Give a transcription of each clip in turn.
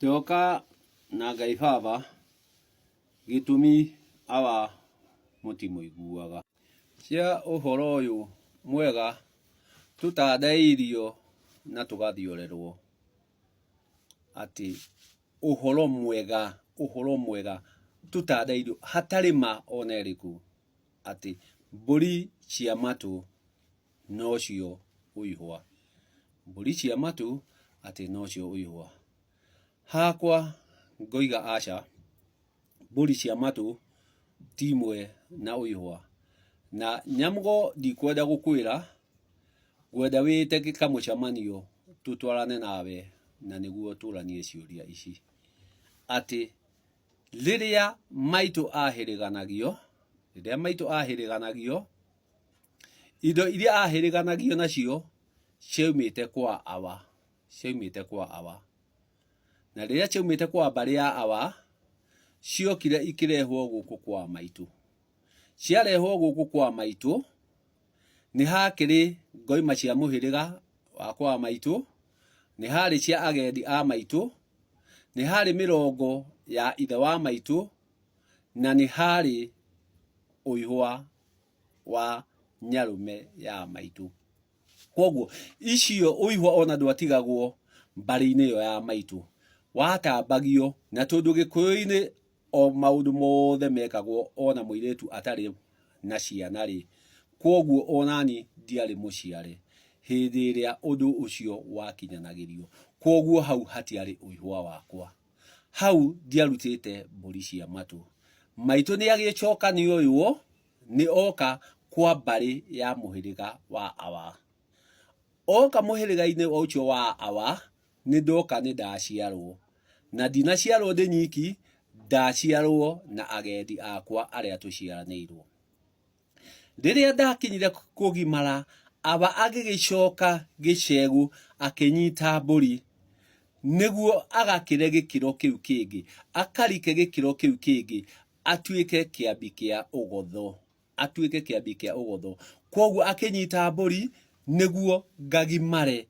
Ndoka na Ngai Baba, gĩtũmi awa mũtimũiguaga. Cia ũhoro ũyũ mwega tũtandairio na tũgathiorerwo atĩ ũhoro mwega, ũhoro mwega tũtandairio hatarĩ ma ona ĩrĩkũ atĩ mbũri cia matũ nocio ũihwa. Mbũri cia matũ atĩ nocio ũihwa. Hakwa ngoiga aca, mbũri cia matũ ti imwe na ũihwa. Na Nyamũgo ndikwenda gũkwĩra, ngwenda wĩte kamũcemanio tũtwarane nawe na nĩguo tũranie ciũria ici. Atĩ rĩrĩa maitũ ahĩrĩganagio, rĩrĩa maitũ ahĩrĩganagio, Indo iria ahĩrĩganagio nacio ciaumĩte kwa awa, ciaumĩte kwa awa. Na rĩrĩa ciaumĩte kwa mbarĩ ya awa, ciokire ikĩrehwo gũkũ kwa maitũ. Ciarehwo gũkũ kwa maitũ, nĩ hakĩrĩ ngoima cia mũhĩrĩga wa kwa maitũ, nĩ harĩ cia agendi a maitũ, nĩ harĩ mĩrongo ya ithe wa maitũ, na nĩ harĩ ũihwa wa nyarũme ya maitũ. Kwoguo icio ũihwa ona ndwatigagwo mbarĩ-inĩ ĩyo ya maitũ, watambagio na tondũ gĩkũyũ-inĩ o maũndũ mothe mekagwo ona mũirĩtu atarĩ na ciana rĩ, kwoguo onani ndiarĩ mũciare hĩndĩ ĩrĩa ũndũ ũcio wakinyanagĩrio. Kwoguo hau hatiarĩ ũihwa wakwa. Hau ndiarutĩte mbũri cia matũ. Maitũ nĩ agĩcoka nĩ oywo nĩ oka kwa mbarĩ ya mũhĩrĩga wa awa. Oka mũhĩrĩga-inĩ ũcio wa awa, nĩ ndoka nĩ ndaciarwo. Na ndinaciarwo ndĩ nyiki, ndaciarwo na agendi akwa arĩa tũciaranĩirwo. Rĩrĩa ndakinyire kũgimara, awa agĩgĩcoka gĩcegũ akĩnyita mbũri nĩguo agakĩre gĩkĩro kĩu kĩngĩ, akarike gĩkĩro kĩu kĩngĩ, atuĩke kĩambi kĩa ũgotho, atuĩke kĩambi kĩa ũgotho. Kwoguo akĩnyita mbũri nĩguo ngagimare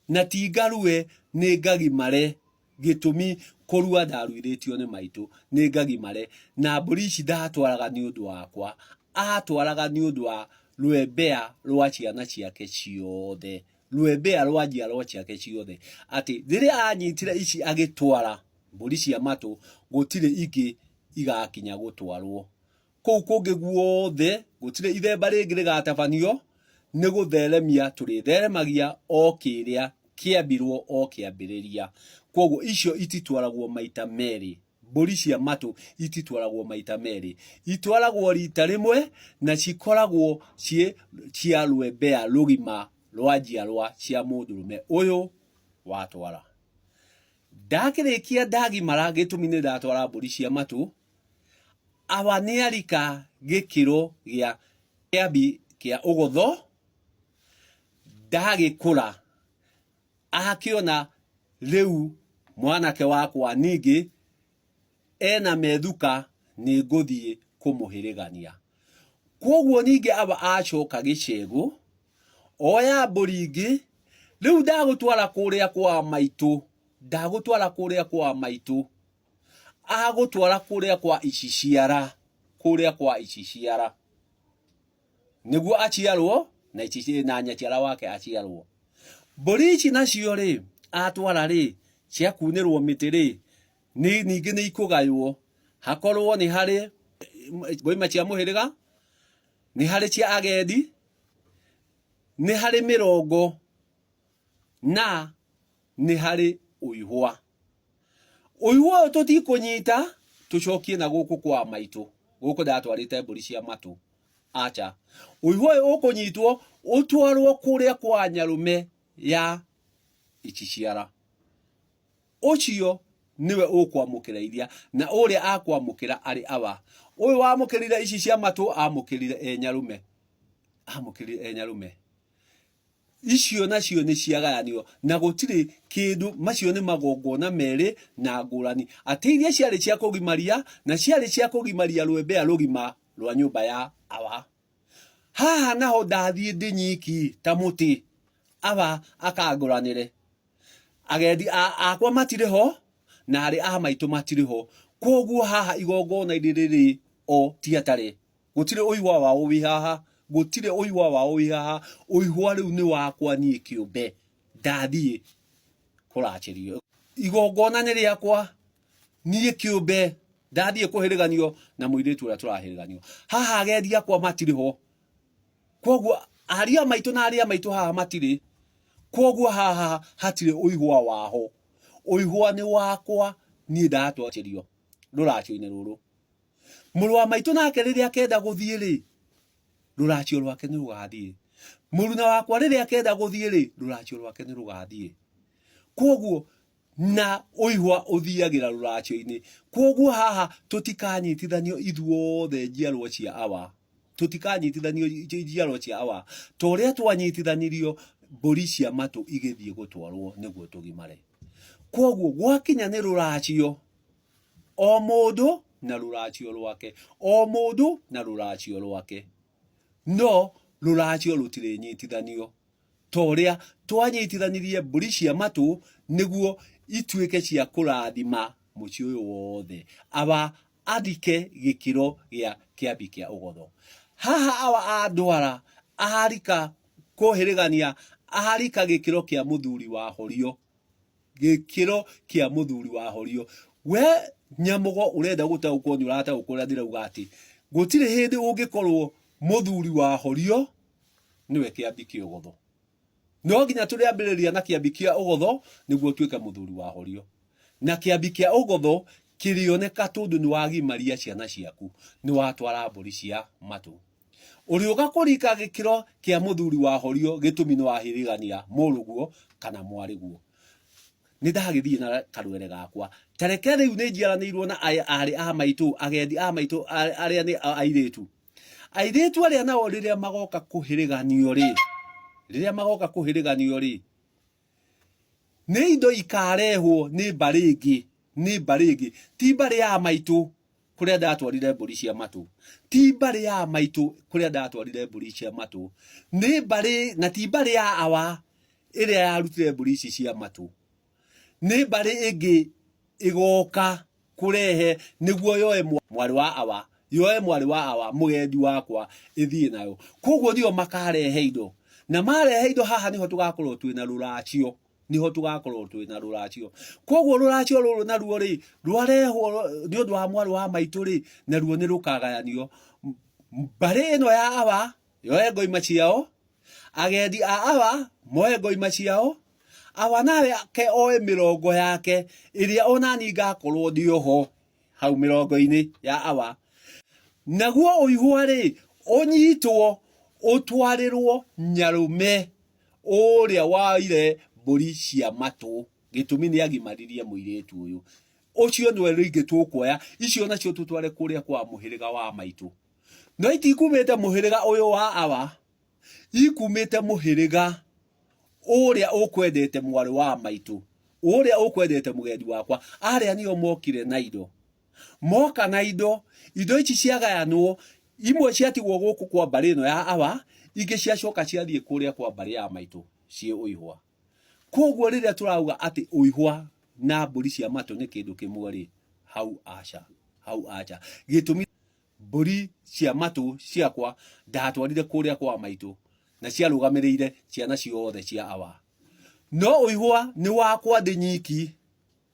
Na ti ngarue, nĩ ngagimare. Gĩtũmi, kũrua ndaruithĩtio nĩ maitũ, nĩ ngagimare. Na mbũri ici ndatwaraga nĩ ũndũ wakwa, atwaraga nĩ ũndũ wa rwembea rwa ciana ciake ciothe, rwembea rwa njiarwa ciake ciothe. Atĩ rĩrĩa anyitire ici agĩtwara, mbũri cia matũ, gũtirĩ ingĩ igakinya gũtwarwo. Kũu kũngĩ guothe gũtirĩ ithemba rĩngĩ rĩgatabanio, nĩ gũtheremia tũrĩtheremagia o kĩrĩa kĩambirwo o kĩambĩrĩria. Kwoguo icio ititwaragwo maita merĩ, mbũri cia matũ ititwaragwo maita merĩ, itwaragwo rita rĩmwe na cikoragwo ciĩ cia rwembea rũgima rwa njiarwa cia mũndũrũme ũyũ watwara. Ndakĩrĩkia ndagimara gĩtũmi nĩ ndatwara mbũri cia matũ, Awa nĩarika gĩkĩro gĩa kĩambi kĩa ũgotho, ndagĩkũra akĩona rĩu mwanake wakwa ningĩ ena methuka nĩngũthiĩ kũmũhĩrĩgania. Kwoguo ningĩ awa acoka gĩcegũ, oya mbũri ingĩ, rĩu ndagũtwara kũrĩa kwa maitũ, ndagũtwara kũrĩa kwa maitũ. Agũtwara kũrĩa kwa iciciara, kũrĩa kwa iciciara. Nĩguo aciarwo na ici na nyaciara wake aciarwo. Mbũri ici nacio rĩ, atwara rĩ, cia kunĩrwo mĩtĩ rĩ, nĩ ningĩ nĩ ikũgaywo. Hakorwo nĩ harĩ ngoima cia mũhĩrĩga, nĩ harĩ cia agendi, nĩ harĩ mĩrongo na nĩ harĩ ũihwa. Ũihwa ũyũ tũtikũnyita tũcokie na gũkũ kwa maitũ, gũkũ ndatwarĩte mbũri cia matũ, aca. Ũihwa ũyũ ũkũnyitwo ũtwarwo kũrĩa kwa nyarũme ya iciciara. Ũcio nĩwe ũkwamũkĩra iria na ũrĩa akwamũkĩra arĩ awa. Ũyũ wamũkĩrire ici cia matũ amũkĩrire e nyarũme, amũkĩrire e nyarũme. Icio nacio nĩ ciagayanio na gũtirĩ kĩndũ, macio nĩ magongona merĩ na ngũrani, atĩ iria ciarĩ cia kũgimaria na ciarĩ cia kũgimaria rwembea rũgima rwa nyũmba ya awa. Haha naho ndathiĩ ndĩ nyiki ta mũtĩ, awa akangũranĩre. Agendi akwa matirĩ ho, Na arĩ a maitũ matirĩ ho. Kwoguo haha igongona-inĩ rĩrĩ o ti atare. Gũtirĩ ũihwa wao wĩ haha. Gũtirĩ ũihwa wao wĩ haha. Ũihwa rĩu nĩ wakwa niĩ kĩũmbe. Ndathiĩ kũracĩrio. Igongona nĩ rĩakwa niĩ kĩũmbe. Ndathiĩ kũhĩrĩganio na mũirĩtu ũrĩa tũrahĩrĩganio. Haha agendi akwa matirĩ ho. Kwoguo ariũ a maitũ na arĩ a maitũ haha matirĩ. Kwoguo haha hatirĩ ũihwa waho. Ũihwa nĩ wakwa niĩ ndatwachĩrio rũracio-inĩ rũrũ. Mũrũ wa maitũ nake rĩrĩa akenda gũthiĩ rĩ, rũracio rwake nĩ rũgathiĩ. Mũruna wakwa rĩrĩa akenda gũthiĩ rĩ, rũracio rwake nĩ rũgathiĩ. Kwoguo na ũihwa ũthiagĩra rũracio-inĩ. Kwoguo haha tũtikanyitithanio ithuothe njiarwa cia awa. Tũtikanyitithanio njiarwa cia awa. Ta ũrĩa twanyitithanirio mbũri cia matũ igĩthiĩ gũtwarwo nĩguo tũgimare. Kwoguo gwakinya nĩ rũracio, o mũndũ na rũracio rwake, o mũndũ na rũracio rwake. No rũracio rũtirĩnyitithanio ta ũrĩa twanyitithanirie mbũri cia matũ nĩguo ituĩke cia kũrathima mũciĩ ũyũ wothe. Awa athike gĩkĩro gĩa kĩambi kĩa ũgotho. Haha awa andwara arika kũhĩrĩgania arika gĩkĩro kĩa mũthuri wa horio. Gĩkĩro kĩa mũthuri wa horio. We nyamũgo ũrenda gũtaũkwo nĩ ũrataũkwo ũrĩa ndĩrauga atĩ gũtirĩ hĩndĩ ũngĩkorwo mũthuri wa horio nĩwe kĩambi kĩa ũgotho. No nginya tũrĩambĩrĩria na kĩambi kĩa ũgotho nĩguo ũtuĩke mũthuri wa horio. Na kĩambi kĩa ũgotho kĩrĩoneka tondũ nĩ wagimaria ciana ciaku, nĩ watwara mbũri cia matũ. Ũrĩũka kũrika gĩkĩro kĩa mũthuri wa horio gĩtũmi nĩ wahĩrĩgania mũrũguo kana mwarĩguo. Nĩ ndagĩthiĩ na karwere gakwa. Ta reke rĩu nĩ njiaranĩirwo na aarĩ a maitũ, agendi a maitũ arĩa nĩ airĩtu. Airĩtu arĩa nao rĩrĩa magoka kũhĩrĩganio rĩ, rĩrĩa magoka kũhĩrĩganio rĩ, nĩ indo ikarehwo nĩ mbarĩ ĩngĩ, nĩ mbarĩ ĩngĩ, ti mbarĩ ya maitũ kũrĩa ndatwarire mbũri cia matũ, ti mbarĩ ya maitũ kũrĩa ndatwarire mbũri cia matũ, nĩ mbarĩ, na ti mbarĩ ya awa ĩrĩa yarutire mbũri ici cia matũ, nĩ mbarĩ ĩngĩ ĩgoka kũrehe nĩguo yoe mwarĩ wa awa, yoe mwarĩ wa awa mũgendi wakwa ĩthiĩ nayo. Koguo nĩo makarehe indo, na marehe indo haha nĩho tũgakorwo twĩna rũracio, nĩho tũgakorwo twĩna rũracio. Koguo rũracio rũrũ naruo rĩ, rwarehwo nĩ ũndũ wa mwarĩ wa maitũ rĩ, naruo nĩ rũkagayanio. Mbarĩ ĩno ya awa yoe ngoima ciao, agendi a awa moe ngoima ciao, awa nake oe mĩrongo yake ĩrĩa onani ngakorwo ndĩ oho hau mĩrongo-inĩ ya awa. Naguo ũihwa rĩ, ũnyitwo ũtwarĩrwo nyarũme ũrĩa waire mbũri cia matũ, gĩtũmi nĩ agimaririe mũirĩtu ũyũ. Ũcio nĩwe rĩngĩ tũkuoya, icio nacio tũtware kũrĩa kwa mũhĩrĩga wa maitũ. No itikumĩte mũhĩrĩga ũyũ wa awa, ikumĩte mũhĩrĩga ũrĩa ũkwendete mwarĩ wa maitũ, ũrĩa ũkwendete mũgendi wakwa. Arĩa nĩo mokire na indo. Moka na indo, indo ici ciagayanwo, imwe ciatigwo gũkũ kwa mbarĩ ĩno ya awa, ingĩ ciacoka ciathiĩ kũrĩa kwa mbarĩ ya maitũ ciĩ ũihwa. Koguo rĩrĩa tũrauga atĩ ũihwa na mbũri cia matũ nĩ kĩndũ kĩmwe rĩ, hau aca, hau aca. Gĩtũmi mbũri cia matũ ciakwa ndatwarire kũrĩa kwa maitũ na ciarũgamĩrĩire ciana ciothe cia awa. No ũihwa nĩ wakwa ndĩ nyiki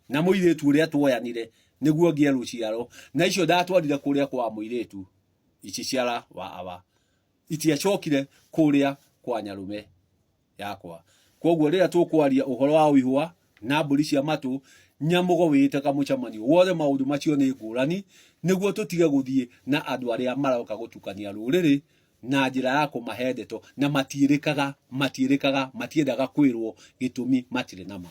na mũirĩtu ũrĩa tuoyanire nĩguo ngĩe rũciaro, na icio ndatwarire kũrĩa kwa mũirĩtu iciciara wa awa, itiacokire kũrĩa kwa nyarũme yakwa. Koguo rĩrĩa tũkwaria ũhoro wa ũihwa na mbũri cia matũ, nyamũgo wĩte kamũcemanio wothe maũndũ macio nĩ ngũrani, nĩguo tũtige gũthiĩ na andũ arĩa maroka gũtukania rũrĩrĩ na njĩra ya kũmahe ndeto na matiĩrĩkaga, matiĩrĩkaga, matiendaga kwĩrwo gĩtũmi matirĩ na ma.